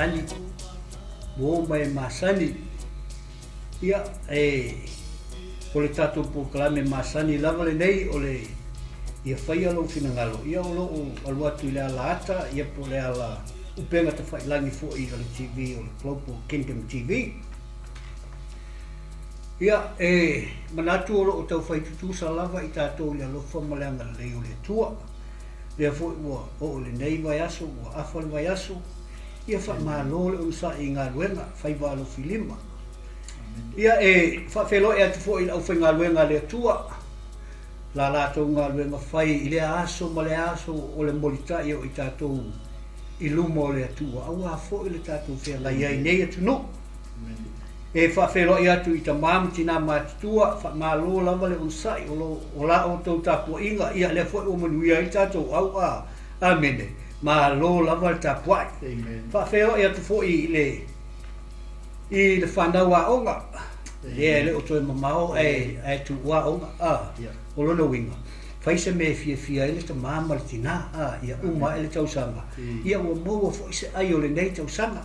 masani, uo ma e masani. Ia, e, o le tatou polokalame masani lava lenei o le ia faia lou finagalo, ia o lo o alu atu i le ala ata, ia po o le ala upega tafailagi foi o le TV o le Global Kingdom TV. Ia, e manatu o lo o taufai tutusa lava i tatou i le alofa ma le agalelei o le Atua. Lea foi ua oo i lenei vaiaso, ua afa le vaiaso, ia faamalo le onosai i galuega, faiva alofilima. Ia, e faafeiloai atu foi i le aufaigaluega a le Atua, la latou galuega fai i lea aso ma lea aso o le molitai o i tatou i luma o le Atua, aua foi le tatou feagai ai i nei atunuu. E faafeiloai atu i tama ma tinā matutua, faamalo lava le onosai o, lo, o la outou tapuaiga, ia lea foi ua manuia ai le tatou au'a. Amene. Malo lava le tapuai. Faafeiloai atu foi i le i le fanau aoga, lea e le o toe mamao ae, ae tuu aoga, a, o lona uiga, fai se mea e fiafia ai le tama ma le tinā, a, ia uma ae le tausaga, ia ua maua foi se ai o lenei tausaga.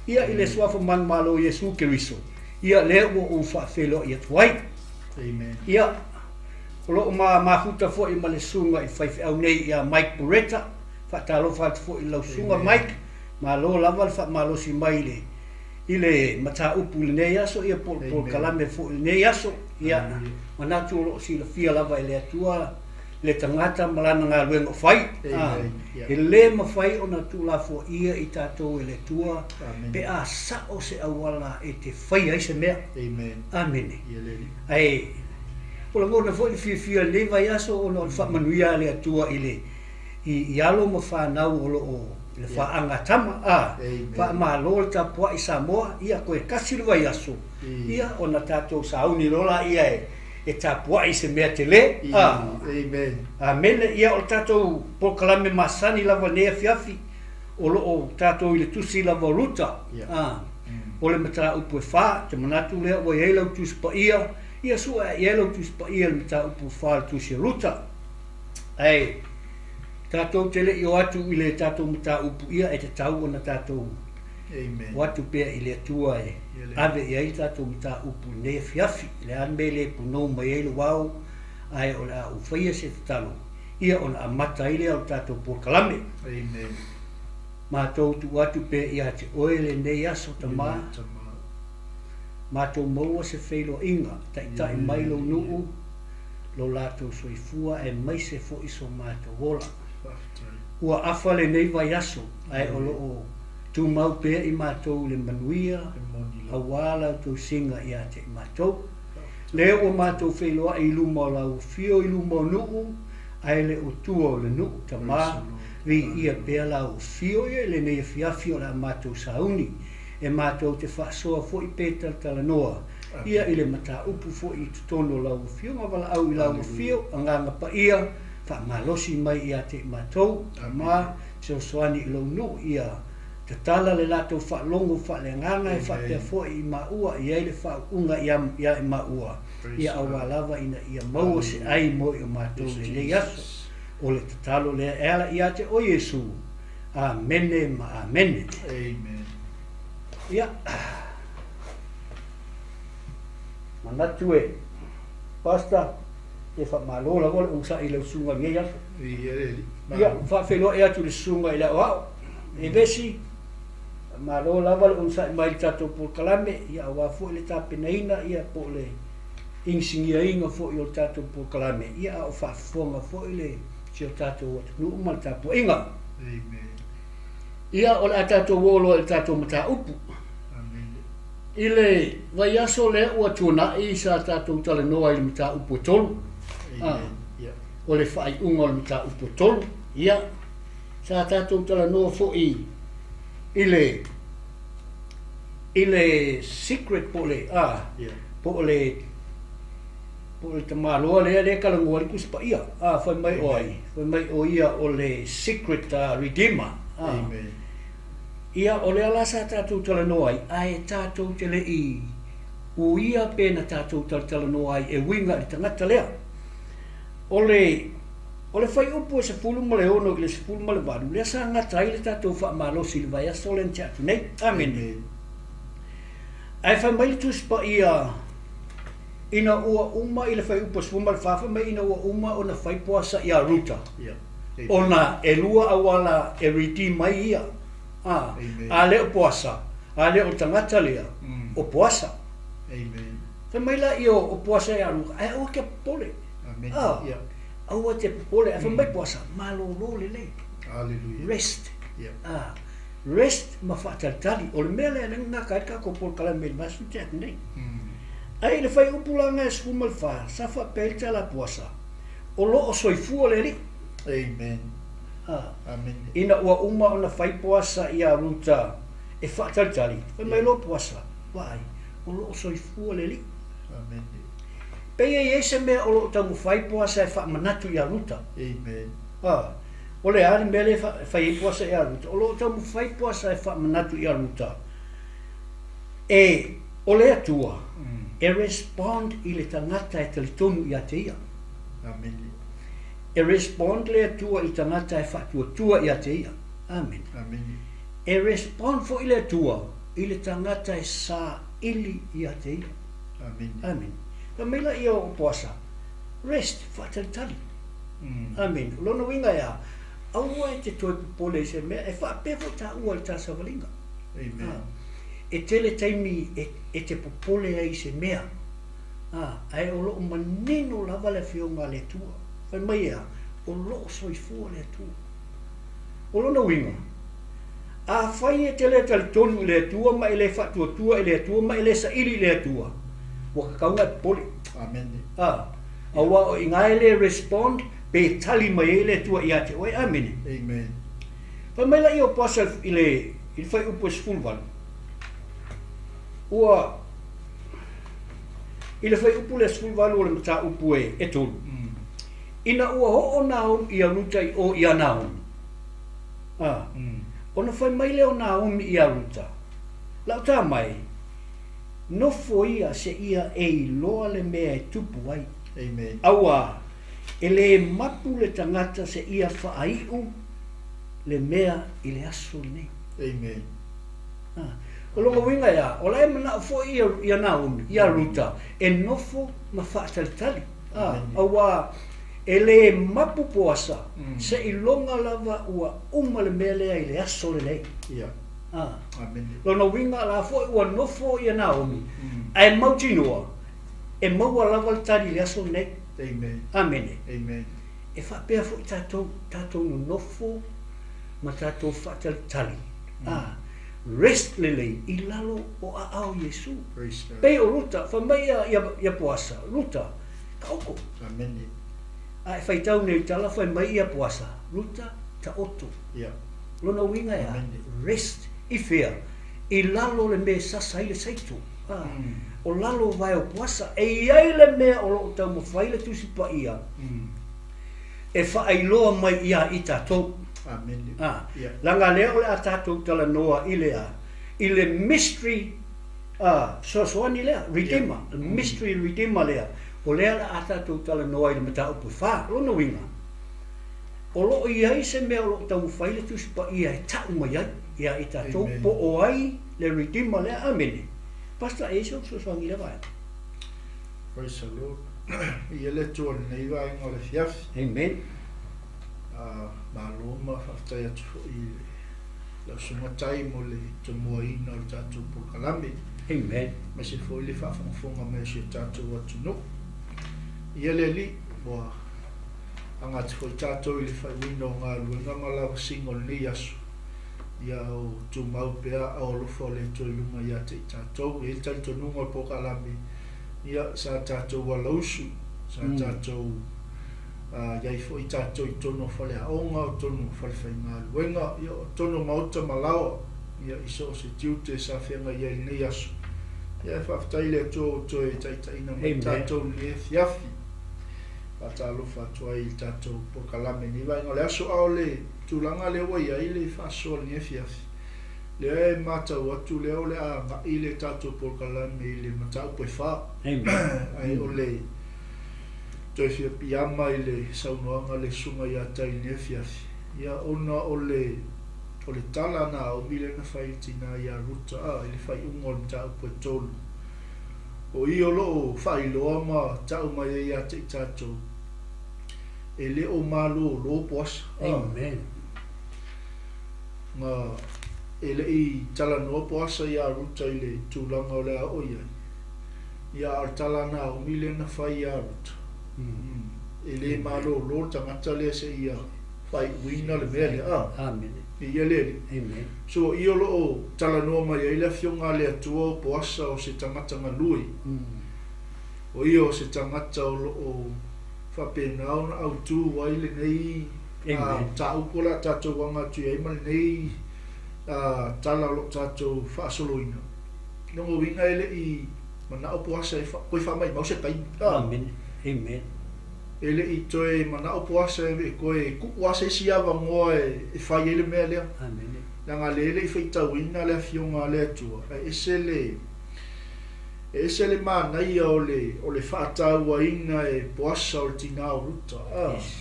Ia i le Suafa manumalo o Iesu Keriso, ia lea ua ou faafeiloai atu ai. Ia, o lo o ma mafuta foi ma le susuga i faifeau nei ia Mike Buretta, faatalofa atu foi i lau susuga Mike, malo lava le faamalosi mai i le i le mataupu i lenei aso, ia po o le polokalame foi i lenei aso. Ia, manatu o lo o silafia lava e le Atua le tagata ma lana galuega o fai. E lē mafai ona tuulafoaia i tatou e le Atua pe a sa'o se auala e te faia ai se mea. Amene. Ae ua lagona foi le fiafia i lenei vaiaso ona o le faamanuia a le Atua i le i alo ma fanau o lo o i le faaga a tama. A faamalo le tapuai Samoa, ia toe tasi le vaiaso ia ona tatou sauni loa laia e e tapuai i se mea tele. A. Amen. Amene. Ia, o le tatou polokalame masani lava i lenei afiafi, o lo o tatou i le tusi lava o Ruta. A. O le mataupu e fa, te manatu lea ua i ai lau Tusi Paia, ia sue ae i ai lau Tusi Paia i le mataupu e fa o le tusi a Ruta. Ae, tatou te le i o atu i le tatou mataupu, ia e tatau ona tatou Amen. O atu pea i le Atua e ave i ai le tatou mataupu i lenei afiafi. O le a le mea e le punou mai ai le wao, ae o le a ou faia se tatalo, ia ona amata ai lea o le tatou polokalame. Amen. Matou tuu atu pea ia te oe lenei aso, Tama. Matou maua se feiloaiga, taitai mai lou nuu, lo latou soifua aemaise foi so matou ola. Ua afa lenei vaiaso, ae o lo o Tumau pea i matou i le manuia, auā la outou siga ia te i matou. Lea ua matou feiloai i luma o lau afio i luma o nuu, ae le o tua o le nuu, Tama, viia pea lau afio ia i lenei afiafi o le a matou sauni, e matou te faasoa foi pe talatalanoa ia i le mataupu foi i totonu o lau afioga valaau i lau afio, Agaga Paia, faamalosi mai ia te i matou, Tama, Fesoasoani i lou nuu ia tatala le latou faalogo faaleagaga e faapea foi i maua i ai le faauuga ia ia i maua ia auā lava ina ia maua se ai mo i o matou lenei aso. O le tatalo lea e ala ia te oe Iesu. Amene ma amene. Amen. Ia. Manatu e Pastor E faamalo lava le onosai i lau susuga i lenei aso. Ia, faafeiloai atu i le susuga i le aoao e Vesi, faamalo lava le onosai mai i le tatou polokalame, ia aua foi le tapenaina ia po o le inisigiaina foi o le tatou polokalame, ia a o faafofoga foi le si o tatou atunuu ma le tapuaiga. Ia, o le a tatou oo loa i le tatou mataupu. I le vaiaso lea ua tuanai sa tatou talanoa i le mataupu e tolu, a, o le faaiuga o le mataupu e tolu, ia, sa tatou talanoa foi i le, i le secret po o le, a, po o le, po o le tamaloa lea lea e talanoa ai le Tusi Paia, a, fai mai o ai? Fai mai o ia o le secret redeemer, a. Ia, o lea la sa tatou talanoa ai, ae tatou te le i uia pe na tatou talatalanoa ai e uiga i le tagata lea. O le O le fuaiupu e 16 i le 18, lea sa gata ai le tatou faamalosi i le vaiaso lea na tea atu nei. Amene. Ae fai mai le Tusi Paia, ina ua uma i le fuaiupu e 14, fai mai ina ua uma ona fai Poasa ia Ruta, ona e lua auala e redeem ai ia. A, a le o Poasa, a le o le tagata lea, o Poasa. Fai mai laia o Poasa ia Ruta, ae aua te popole. A, aua te popole, ae fai mai Poasa, malolo lelei. Rest. A, rest ma faatalitali. O le mea lea lea na gata ai le tatou polokalame i le vaiaso na tea atu nei. Ae i le fuaiupu la lena e 14, sa faapea ai le tala a Poasa, o lo o soifua le Alii. Amen. A, ina ua uma ona fai Poasa ia Ruta e faatalitali, fai mai loa Poasa, vaai, o lo o soifua le Alii. Amen. Pei e i ai se mea o lo o taumafai Poasa e faamanatu ia Ruta. Amen. A, o le a le mea lea e fai ai Poasa ia Ruta? O lo o taumafai Poasa e faamanatu ia Ruta, e, o le Atua e respond i le tagata e talitonu ia te ia. Amen. E respond le Atua i le tagata e faatuatua ia te ia. Amen. Amen. E respond foi le Atua i le tagata e saili ia te ia. Amen. Amen. Fai mai laia o Poasa, rest, faatalitali. Amen. O lona uiga e a? Aua e te toe popole i se mea, e faapea foi taua i le ta savaliga. Amen. A, e tele taimi e, e te popole ai i se mea. A, ae o lo o manino lava le Afioga a le Atua. Fai mai e a? O lo o soifua le Atua. O lona uiga, afai e te le talitonu i le Atua ma e le faatuatua i le Atua ma e le saili i le Atua, ua tatau ona e popole. Amene. A, aua o i ina e le respond pe tali mai ai le Atua ia te oe. Amene. Amen. Fai mai laia o Poasa i le i le fuaiupu e 18, ua i le fuaiupu lea 18 o le mataupu e e tolu, ina ua oo Naomi ia Ruta i o ia Naomi, a, ona fai mai lea o Naomi ia Ruta, Lau tama e, nofo ia seia e iloa le mea e tupu ai. Amen. Auā, e le mapu le tagata seia faaiu le mea i le aso lenei. Amen. A, o lona uiga e a? O la e manao foi ia, ia Naomi, ia Ruta, e nofo ma faatalitali. A, auā, e le mapu Poasa, seiloga lava ua uma le mea lea i le aso lenei. Ia. A, Amene. lona uiga la foi ua nofo ia Naomi, ae mautinoa, e maua lava le tali i le aso lenei. Amen. Amene. Amen. E faapea foi tatou, tatou nonofo ma tatou faatalitali, a, rest lelei i lalo o aao o Iesu. Praise God. Pei o Ruta, fai mai ia, ia, ia Poasa, Ruta, taoto. Amene. A e faitau nei i tala, fai mai ia Poasa, Ruta, taoto. Ia. Lona uiga e a? Amene. Rest, i fea? I lalo o le mea e sasa ai le saito. A, o lalo o vae o Poasa. E i ai le mea o lo o taumafai le Tusi Paia e faailoa mai ia i tatou. Amene. A, Ia. leaga lea o le a tatou talanoa i le a? I le mystery a, fesoasoani lea, Redeemer, le mystery Redeemer lea, o lea o le a tatou talanoa i le mataupu e fa. O lona uiga, o lo o i ai se mea o lo o taumafai le Tusi Paia e tau mai ai ia i tatou, Amen. po o ai le Redeemer lea. Amene. Pastor, e i ai sau fesoasoani i lea vaega? Praise the Lord. Ia le Atua i lenei vaega o le afiafi. Amen. A, malo ma faafetai atu foi i lau susuga Tai mo le tomuaina o le tatou polokalame. Amen. Aemaise foi le faafogafoga mai o si o tatou atunuu. Ia le Alii, ua aga atu foi tatou i le faaiuina o galuega ma lavasiga o lenei aso. Ia o tumau pea aao alofa o le Atua i luga ia te i tatou. E i ai le talitonuga o le polokalame, ia sa tatou alausu, sa tatou i ai foi tatou i totonu o faleaoga, o totonu o falefaigaluega, ia o totonu o maota ma laoa, ia i so o se tiute sa feagai ai i lenei aso. Ia e faafetai i le Atua ua toe taitaiina mai tatou i lenei afiafi. Faatalofa atu ai i le tatou polokalame i lenei vaega o le aso, a o le tulaga lea ua i ai le faasoa i lenei afiafi, lea e matau atu lea o le a agai le tatou polokalame i le mataupu e fa. Amen. Ae o le Toe fia piiama i le saunoaga a le Susuga ia Tai i lenei afiafi, ia, ona o le, o le tala a Naomi lea na fai i le tinā ia Ruta, a, i le faaiuga o le mataupu e tolu. O i o lo o faailoa ma tau mai ai ia te i tatou, e le o malōlō Poasa, a. Amen. Na, e le i talanoa Poasa iā Ruta i le tulaga o le a oo i ai. Ia, a o le tala a Naomi lea na fai iā Ruta, E lē malōlō le tagata lea seia faaiuina le mea lea, a. Amene. Ia le Alii. Amen. So, o i o lo o talanoa mai ai le Afioga a le Atua o Poasa o se tagata galue. O ia o se tagata o lo o faapena ona autū ai lenei mataupu o le a tatou aga atu i ai ma lenei tala o lo o tatou faasoloina. Lona uiga e le i manao Poasa e toe faamaimau se taimi. Amene. Amen. E le i toe manao Poasa e toe tuu lava se isi avanoa e fai ai le mea lea. Amene. Leaga o lea e le i faitauina le Afioga a le Atua, ae ese le, e ese le manaia o le, o le faatauaina e Poasa o le tinā o Ruta. Yes.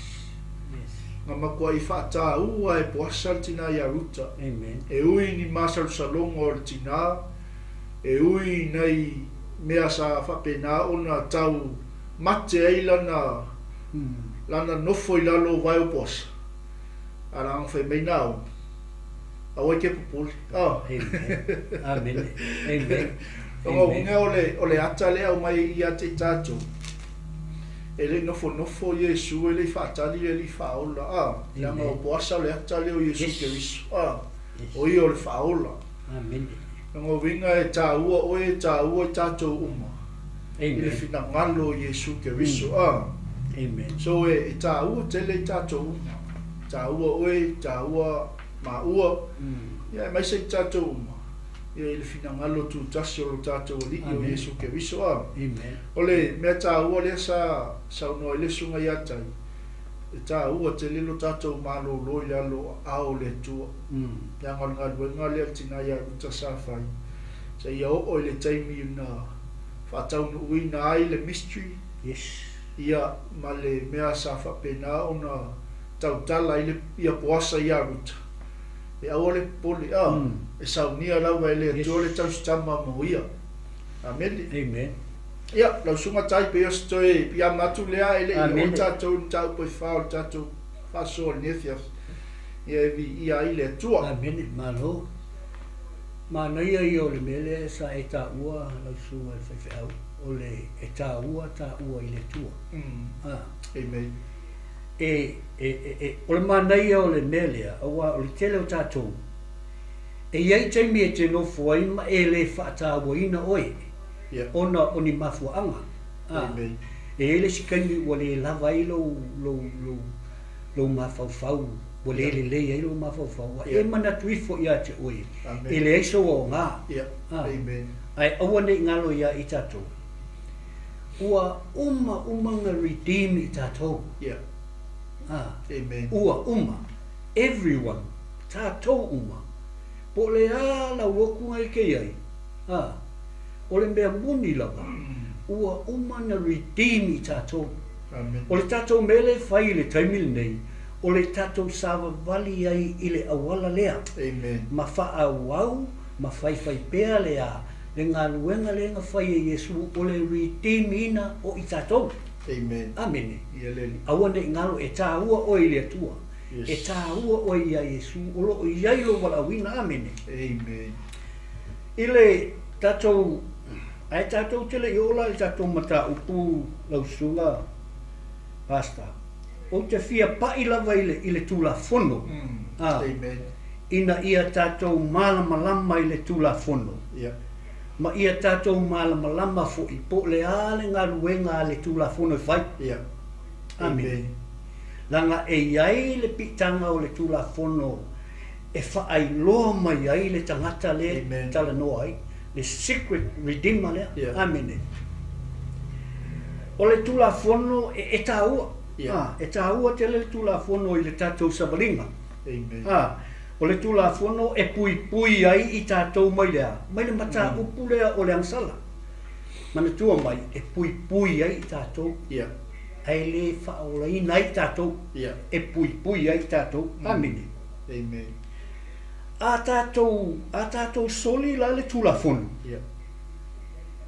Yes. Na matuai faataua e Poasa le tinā ia Ruta. Amen. E ui ni masalosaloga o le tinā, e ui i nai mea sa faapena ona tau mate ai lana, lana nofo i lalo o vae o Poasa. A leaga fai mai Naomi, Aua e te popole. Oh. Amen. Amene. Amen. Lona uiga o le, o le ata lea e aumai ia te i tatou, e le i nofonofo Iesu, e le i faatali le Alii Faaola, a, leaga o Poasa o le ata lea o Iesu Keriso, a, o ia o le Faaola. Amene. Lona uiga e taua oe, e taua i tatou uma i le finagalo o Iesu Keriso, a. Amen. So e, e taua tele i tatou uma. Taua oe, taua maua, ia aemaise i tatou uma, ia i le finagalo tutasi o lo tatou Alii o Iesu Keriso. A. Amen. O le mea taua lea sa saunoa ai le Susuga ia Tai, e taua tele lo tatou malōlō i lalo o aao o le Atua. Leaga o le galuega lea a le tina ia Ruta sa fai, seia oo i le taimi na faataunuuina ai le mystery, Yes. ia ma le mea sa faapena ona tautala ai le ia Poasa ia Ruta, e aua le popole, a, e saunia lava e le Atua le tausitama mo ia. Amene. Amen. Ia, lau susuga Tai, pei o se toe piiama atu lea e le i oo tatou i le mataupu e fa o le tatou faasoa i lenei afiafi. Ia e viia ai le Atua. Amene. Malo. Manaia ia o le mea lea sa e taua lau susuga i le faifeau, o le e taua taua i le Atua. A. Amen. E, e, e, o le manaia o le mea lea, aua o le tele o tatou, e i ai taimi e te nofo ai ma e le faatauaina oe, ona o ni mafuaaga. A, e i ai le isi taimi ua le lava ai lou, lou, lou, lou mafaufau, ua le lelei ai lou mafaufau, ua e manatu ifo ia te oe, e leai sou aoga. A, ae aua ne i galo ia i tatou. Ua uma uma na redeem i tatou. A, ua uma. Everyone. Tatou uma. Po o le a lau okuga e te i ai, a, o le mea moni lava, ua uma na redeem i tatou. O le tatou mea lea e fai i le taimi lenei, o le tatou savavali ai i le auala lea, ma faaauau ma faifai pea le a, le galuega lea na fai e Iesu o le redeem ina o i tatou. Amen. Amene. Ia le Alii. Aua ne i galo e taua oe i le Atua. Yes. E taua oe ia Iesu o lo o i ai lou valaauina. Amene. Amen. I le tatou, ae tatou te le i oo la i le tatou mataupu lau susuga Pastor, ou te fia pai lava i le, i le Tulafono. Mm. Amen. Ina ia tatou malamalama i le Tulafono. Yeah. Ma ia tatou malamalama foi po o le a le galuega a le Tulafono e fai. Yeah. Amene. Leaga e i ai le piitaga o le Tulafono e faailoa mai ai le tagata lea e talanoa ai, le secret redeemer lea. Yeah. Amene. O le Tulafono e, e taua. Yeah. Ah, e taua tele le Tulafono i le tatou savaliga. Amen. Ah, o le Tulafono e puipui ai i tatou mai le a? Mai le mataupu lea o le agasala. Manatua mai, e puipui ai i tatou. Yeah. Ae lē faaolaina ai tatou, e puipui ai tatou. Amene. Amen. A tatou, a tatou soli la le Tulafono,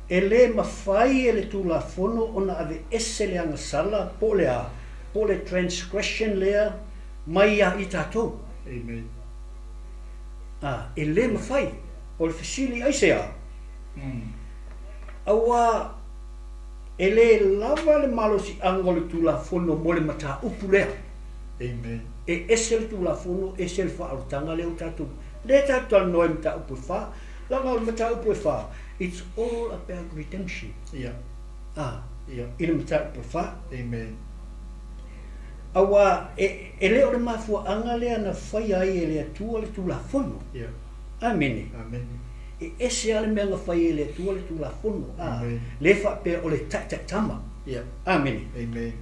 e lē mafai e le Tulafono ona aveese le agasala po o le a, po o le transgression lea mai ia i tatou. Amen. A, e lē mafai. O le fesili, aisea? Auā e lē lava le malosiaga o le Tulafono mo le mataupu lea. Amen. E ese le Tulafono, ese le faaolataga lea ua tatou, lea tatou talanoa i mataupu e fa. Leaga o le mataupu e fa, it's all about redemption. Ia. A, Ia. I le mataupu e fa. Amen. Auā e, e le o le mafuaaga lea na faia ai e le Atua le Tulafono. Ia. Amene. Amene. E ese lava le mea na fai e le Atua le Tulafono, a, Amen. le faapea o le taitaitama. Ia. Amene. Amen.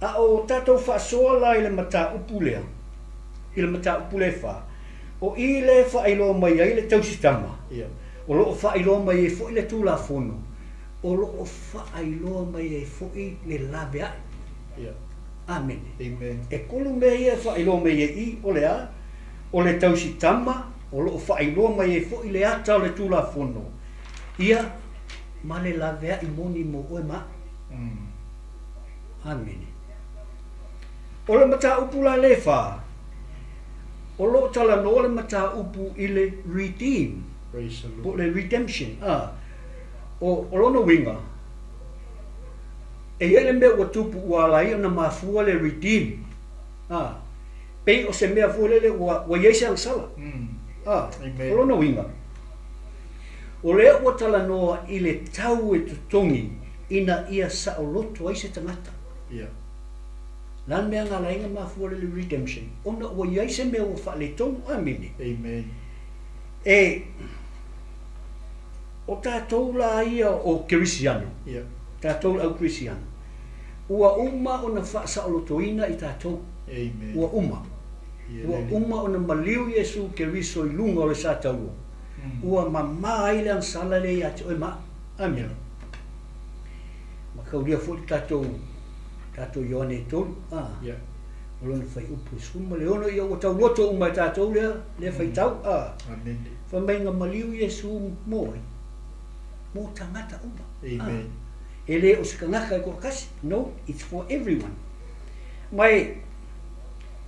A o tatou faasoa la i le mataupu lea, i le mataupu lea e fa, o i lea e faailoa mai ai le tausitama, Ia. o lo o faailoa mai ai foi le Tulafono, o lo o faailoa mai ai foi le laveai. Ia. Amene. Amen. Ekolu mea ia e faailoa mai ai i, o le a? O le tausitama, o lo o faailoa mai ai foi le ata o le Tulafono, ia, ma le laveai moni mo oe ma a'u. Amene. O le mataupu la lea e fa, o lo o talanoa le mataupu i le redeem, Praise the po o Lord. le redemption, a, o, o lona uiga, e i ai le mea ua tupu ua ala ai ona mafua le redeem, a, pei o se mea foi lele ua, ua i ai se agasala. A, Amen. o lona uiga, o lea ua talanoa i le tau e totogi ina ia saoloto ai se tagata. Ia. O le a le mea na ala ai ona mafua le redemption? Ona ua i ai se mea ua faaletonu. Amene. Amen. E, o tatou la ia o Kerisiano, Ia. tatou le au Kerisiano, ua uma ona faasaolotoina i tatou. Amen. Ua uma. Ia Ua lele. uma ona maliu Iesu Keriso i luga o le sa taua. Ua mamā ai le agasala lea ia te oe ma a'u. Amene. Mataulia foi le tatou, tatou Ioane e tolu, a, Ia. o lona fuaiupu e 16, ia ua tauloto uma e tatou lea, lea faitau, a. Amene. Fai mai na maliu Iesu mo ai? Mo tagata uma. Amen. A, e le o se tagata e toatasi. No, it's for everyone. Ma e,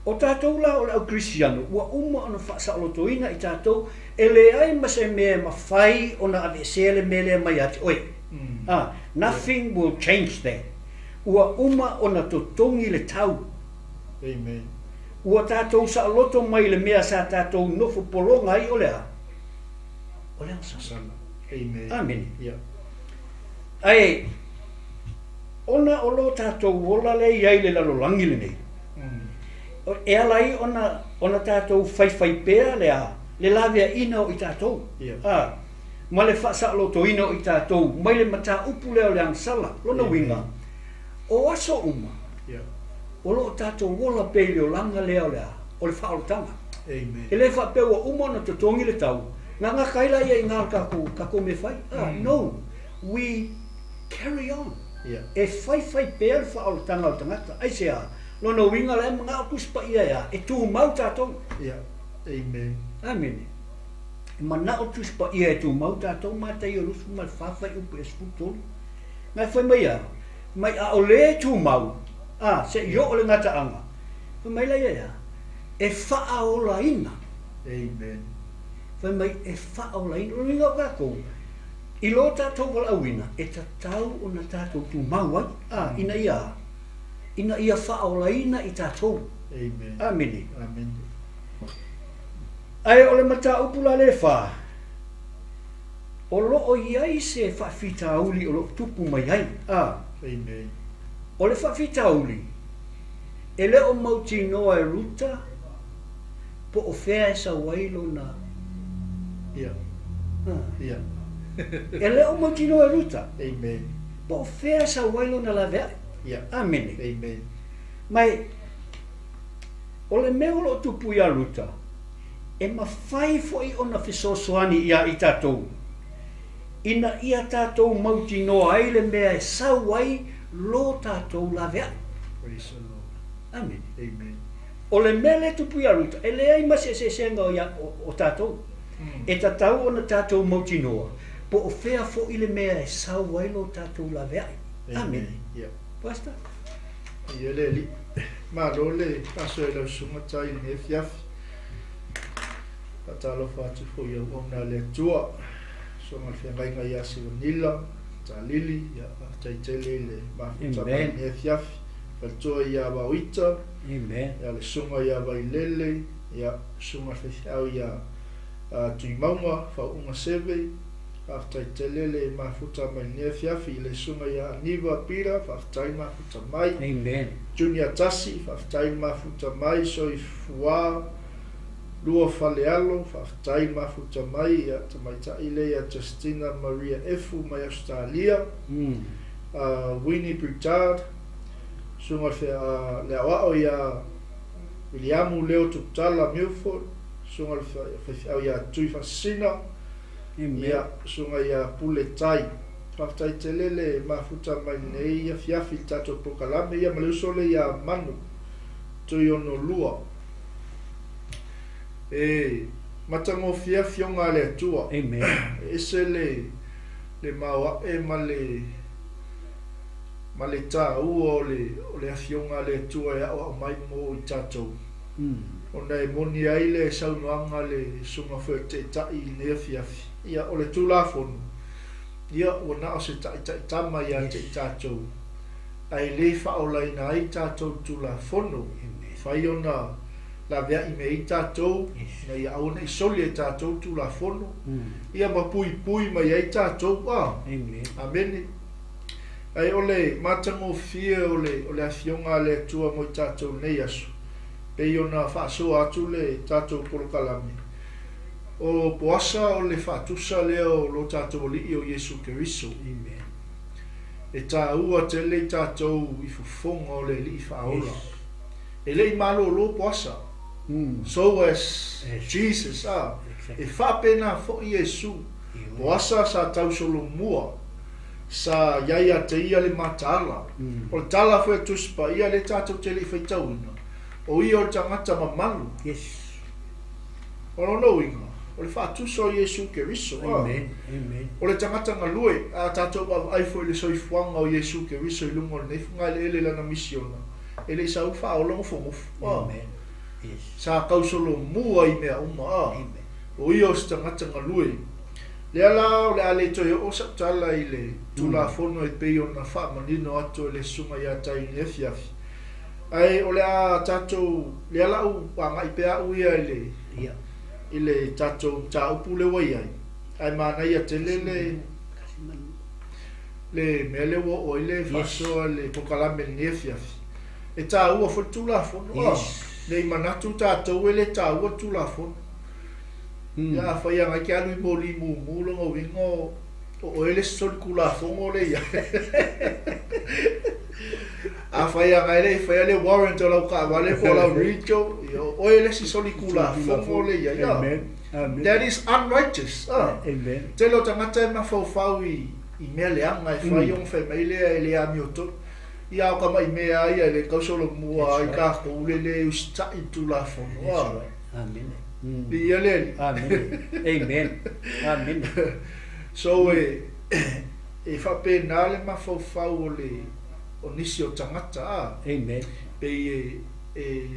o tatou la o le au Kerisiano, ua uma ona faasaolotoina i tatou, e leai ma se mea e mafai ona aveesea le mea lea mai ia te oe. A, nothing will change that. Ua uma ona totogi le tau. Amen. Ua tatou saoloto mai i le mea sa tatou nofo pologa ai o le a? O le agasala. Sala. Amen. Amene. Ia. Ae, ona o lo tatou ola lea e i ai i le lalolagi lenei, e ala ai ona, ona tatou faifai pea le a? Le laveaiina o i tatou. Ia. A, ma le faasaolotoina o i tatou mai le mataupu lea o le agasala. Lona uiga, o aso uma, Ia. o lo o tatou ola pea i le olaga lea o le a? O le faaolataga. Amen. E le faapea ua uma ona totogi le tau, gagata ai laia i ina le tatou, tatou mea fai. A, no, we carry on. Ia. E faifai pea le faaolataga o le tagata. Aisea? Lona uiga la e manao Tusi Paia e a? E tumau tatou. Ia. Amen. Amene. E manao Tusi Paia e tumau tatou, Mataio 24 fuaiupu e 13. Na e fai mai a? Mai a o le tumau, a, se'i oo le gataaga. Fai mai laia e a? E faaolaina. Amen. Fai mai e faaolaina. O le uiga o tatou, i lo tatou valaauina, e tatau ona tatou tumau ai, a, ina ia a? Ina ia faaolaina i tatou. Amen. Amene. Amene. Ae o le mataupu la lea e fa, o lo o i ai se faafitauli o lo o tupu mai ai, a. Amen. O le faafitauli, e le o mautinoa e Ruta po o fea e sau ai lona. Ia. A. Ia. E le o mautinoa e Ruta Amen. po o fea e sau ai lona laveai. Ia. Amene. Amen. Ma e, o le mea o lo o tupu iā Ruta, e mafai foi ona fesoasoani iā i tatou, ina ia tatou mautinoa ai le mea e sau ai lo tatou laveai. Praise the Lord. Amene. Amen. O le mea lea e tupu ia Ruta, e leai ma se eseesega o, ia, o, o tatou. E tatau ona tatou mautinoa, po o fea foi le mea e sau ai lo tatou laveai. Amene. Yeah. Pastor? Ia le Alii. Malo le aso e lau susuga tai i lenei afiafi. Faatalofa atu foi i auauna a le Atua. Susuga i le Feagaiga ia Sivanila, Talili, ia faafetai tele i le mafuta mai lenei afiafi. Faletua ia Vaoita, Amen. Ia le susuga ia Vailele, ia susuga i le faifeau ia Tuimauga, Faauuga Seve, faafetai tele le mafuta mai lenei afiafi i le susuga ia Aniva Pira, faafetai le mafuta mai. Amen. Junior Tasi, faafetai le mafuta mai. Soifua Lua Falealo, faafetai le mafuta mai. Ia tamaitai lea ia Justina Maria Efu mai Ausetalia. Winnie Britard, susuga i le aoao ia Viliamu Leo Tuputala Milford, susuga i le faifeau ia Tui Faasisina, ia, susuga ia Pule Tai. Faafetai tele le mafuta mai lenei afiafi i le tatou polokalame, ia ma le uso lea ia Manu Tuionolua. E matagofie afioga a le Atua. Amen. E ese le le maoae ma le ma le taua o le o le afioga a le Atua e aoao mai mo i tatou. Ona e moni ai le saunoaga a le Susuga foi o le Taitai i lenei afiafi, ia o le Tulafono, ia ua na o se taitaitama ia te i tatou, ae le faaolaina ai tatou i le Tulafono, e fai ona laveai mai ai tatou, ina ia aua ne i soli e tatou le Tulafono, ia ma puipui mai ai tatou. A. Amene. Ae o le matagofie o le, o le Afioga a le Atua mo i tatou i lenei aso, pei ona faasoa atu le tatou polokalame, o Poasa o le faatusa lea o lo tatou Alii o Iesu Keriso. E taua tele i tatou i fofoga o le Alii Faaola. E le i malolo Poasa. So as Jesus, a, e faapena foi Iesu. Poasa sa tausolomua. Sa i ai ia te ia le mataala. O le tala foi a Tusi Paia lea tatou te le i faitauina, o ia o le tagata mamalu. Yes. O lona uiga, o le faatusa o Iesu Keriso. Amen. Amen. O le tagata galue, a tatou vaavaai foi i le soifuaga o Iesu Keriso i luga o lenei fugaeleele i lana misiona, e le i sau faaola nofonofo. Amen. Yes. Sa kausolomua i mea uma. Amen. O ia o se tagata galue. Lea la o le a le toe oo sau tala i le Tulafono e pei ona faamanino atu e le Susuga ia Tai i lenei afiafi, ae o le a tatou, lea la u agai pea au ia i le, i le tatou mataupu lea ua i ai, ae manaia tele le, le mea lea ua oo ai le faasoa i le polokalame i lenei afiafi. E taua foi le Tulafono, a, ne i manatu tatou e le taua le Tulafono. Ia afai agai ke alu i moli mumu lona uiga o oe le isi solitulafono lea i ai. Afai agai le i faia le warrant o lau taavale po o lau rico, ia o oe le isi solitulafono lea i ai. Amen. Amen. That is unrighteous. Amen. Tele o tagata e mafaufau i i mea leaga e fai ona fai mai lea e le amiotonu. Ia a o ka maʻi mea a ia e le tau solomua ai tatou le le usitai i le Tulafono. That's right. Amene. Viia le Alii. Amene. Amen. Amene. So e e faapena le mafaufau o le o nisi o tagata a. Amen. Pei e e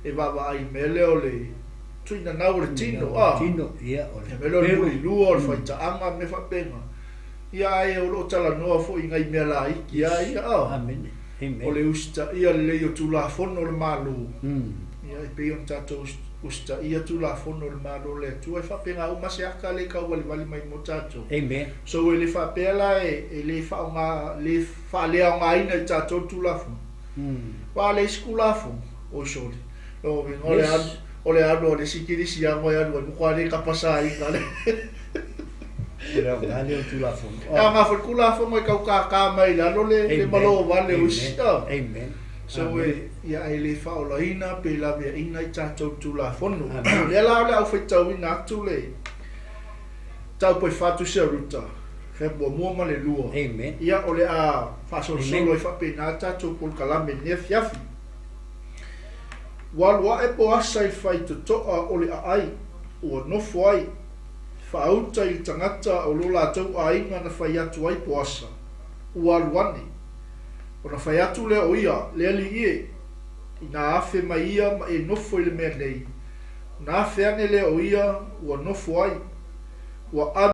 e vaavaai i le mea lea o le tuinanau o le tino a. Tino, ia, o le Le mea lea o le mulilua, o le faitaaga, mea faapena. Ia ae o lo o talanoa foi i nai mea laiti lava ia a. Amene. Amen. O le usitaia lelei o Tulafono o le Malo. Ia e pei ona tatou usitaia Tulafono o le Malo o le Atua, e faapena uma se ata lea e tauvalivali mai mo tatou. Amen. So e le faapea la e le faaaoga, le faaleaogaina e tatou le Tulafono. Aua a leai se Tulafono, oi sole, lona uiga o le alu, o le alu a le isi kerisiano e alu ai, matua le tapasaina le. O le aoga lea o le Tulafono. E aoga foi le Tulafono e tau kākā mai i lalo le, le malo vale o isi. Amen. So e, ia e le faaolaina pe laveaiina i tatou le Tulafono. O lea la o le a ou faitauina atu le mataupu e fatu sia Ruta. Feb 1 ma le 2. Amen. Ia, o le a faasolosolo ai faapena tatou polokalame i lenei afiafi. Ua alu ae Boasa i le faitotoa o le aai ua nofo ai, faauta i le tagata o lo latou aiga na fai atu ai Boasa, Ua alu ane. Ona fai atu lea o ia, Le alii e, inā afe mai ia ma e nofo i le mea nei, ona afe ane lea o ia ua nofo ai, ua.